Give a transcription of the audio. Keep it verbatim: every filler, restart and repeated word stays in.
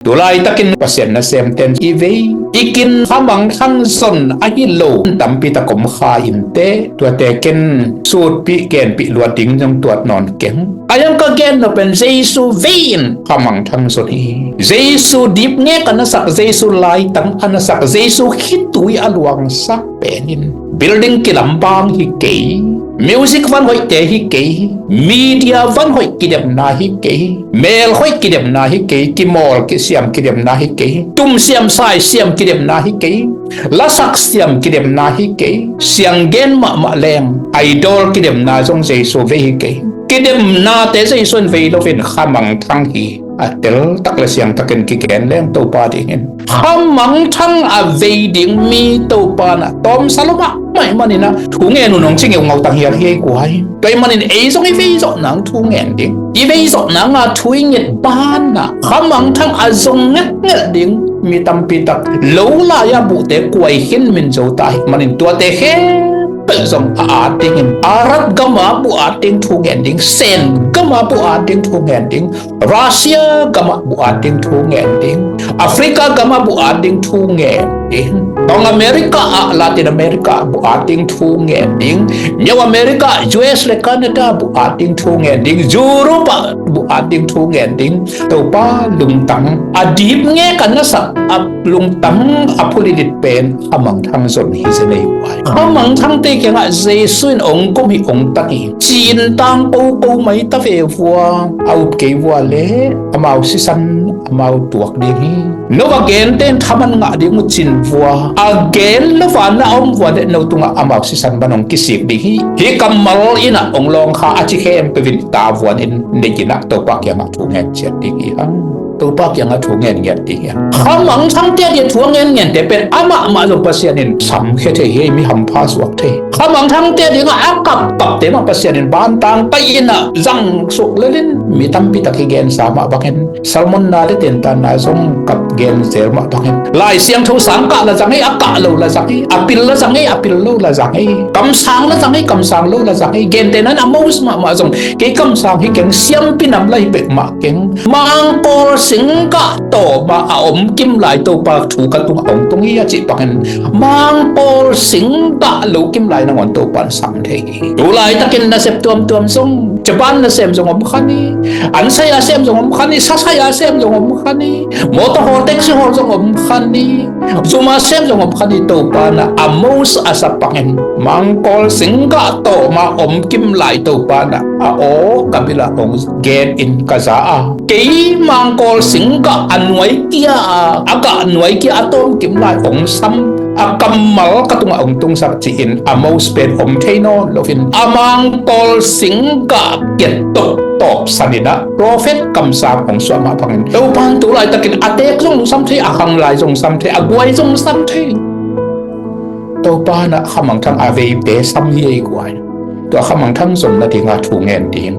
Tu laitakin Pasian nasemten i vei, i kin khamangthang zon ahi lo tampi tak om kha inteh, tuate ken sutpih genpih luat ding zong tuat nawn keng. A yang ka gen nop pen Jesu vei in khamangthang zon hi. Jesu dipngek a nasak, Jesu laitang a nasak, Jesu khitui a luangsak pen in building kilambang hi kei, music van hoihte hi kei, media van hoih kidemna hi kei, mel hoih kidemna hi kei, kimawl kisiam kidemna hi kei, tumsiam saisiam kidemna hi kei, lasak siam kidemna hi kei, sianggen mahmah leng idol kidemna zong Jesu vei hi kei. Kidemnate Jesu in vei loin khamangthang hi. A teltak le siangtakin kigen leng Topa dingin khamangthang a vei ding mi Topa na tawmsa lo mahmah ahih manin ah thu ngen un hong ci ngeu ngautang hial hi ei guai. Tua ahih manin ei zong i vei zawh nang thu ngen ding, i vei zawh nanga thu i nget banah khamangthang a zong ngetnget ding mi tampi tak lo lai-a buhte kuai khin min zo ta ahih manin tuate khempeuh zong a at dingin Arab gama buh at ding thu ngen ding, Sen gama buh at ding thu ngen ding, Russia gamah buh at ding thu ngen ding, Africa gamah buh at ding thu ngen ding, Tawng America ah, Latin America ah buh at ding thu ngen ding, New America, U S le Canada buh at ding thu ngen ding, Europe ah buh at ding thu ngen ding. Topa lungtang a dipngek a nasak, a lungtang a phulidit pen khamangthang zon hi zen ei guai. Khamangthangte kiangah Jesu in ong kum hi, ong tang hi. Cintang koko mai ta ve vua, a up kei vua le amau sisan amau tuak ding hi. No va gente in thaman ngah ding uh cin vua, a gen lo va na om vua le no tungah amau sisan ban ong kisik ding hi. Hih kammal in ah ong lawng kha a ci khempeuh in ta vuan in nei in ah Topa kiangah thu ngen ciat ding hi hang. Topa kiangah thu ngen ngiat ding hi hang. Khamangthangte a ding thu a ngen ngente pen amah mah zong Pasian in samkhia thei hi, mi hampha suak thei. Khamangthangte a dingah a kapkapte mah Pasian in bantang pai in ah zang suk lelin mi tampi tak hi gensa mah bangin Salmon na le tentan na zong kap gen zel mah bangin Lai Siangtho sang kah la zang hi, a kah lo la zang hi, a pil la zang hi, a pil lo la zang hi, kamsang la zang hi, kamsang lo la zang hi. Gente nan a most mahmah zong kei kamsang hi keng, siampi nam la hi pek mah keng. Mangkawl singgah tawh mah a om kim lai Topa thu ka tungah ong tung hi a cih bangin Mangkawl singgah lo kim lai nangawn Topa in sam thei hi. Tu laitakin nasep tuamtuam zong, Japan nasem zong om khan hi, an saya sem zong om khan hi, sa saya sem zong om khan hi, motor hawl, taxi hawl zong om khan hi, zuma sem zong om khan hi. Topa na a most a sa bangin Mangkawl singgah tawh mah om kim lai Topa na a aw ka bil ah ong gen in ka za a, kei Mangkawl singgah a nuai kia a, a gah nuai kia a tawm kim lai ong sam, a kammal ka tungah ong tungsak ci-in a most pen om thei nawn loin a Mangkawl singgah kiat tawh tawpsan in ah prophet kamsang ong suah mah bangin Topa in tu laitakin a teek zong sam thei, a khang lai zong sam thei, a guai zong sam thei. Topa na khamangthang a veite sam hi ei guai. Tua khamangthang zon nadinga thu ngen ding,